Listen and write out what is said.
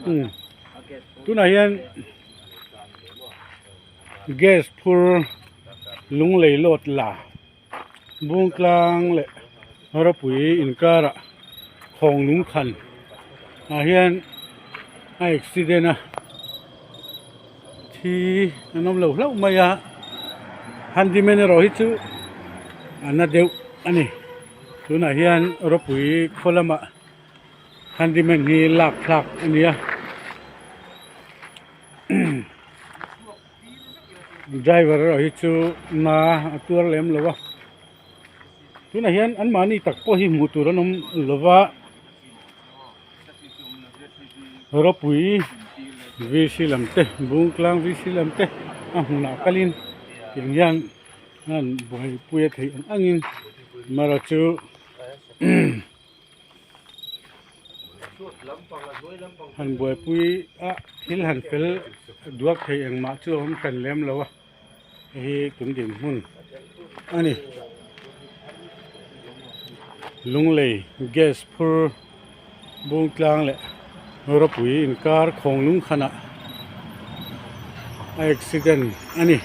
Umm tunah hian gas phur lunglei lawt la bungtlang leh rawpui inkarah khawng lung khan ah hian a accident a thi an awm lo hlauh mai a handyman erawh hi chu a na deuh a ni tunah hian rawpui khaw lamah. Handyman hi lak thlak a ni a driver erawh hi chu na a tuar lem lo a tunah hian anmahni tak pawh hi hmuh tur an awm lo va rawpui v c lam te bungtlang v c lam te a hmunah kalin tiang hian an buaipui a theih ang angin amaherawhchu. Han buaipui a thil han fel duak thei engmah chu a awm hran lem lo a hei hi tun dinhmun a ni lunglei gas phur bung tlang leh rawpui inkar khawng lung khanah a accident a ni.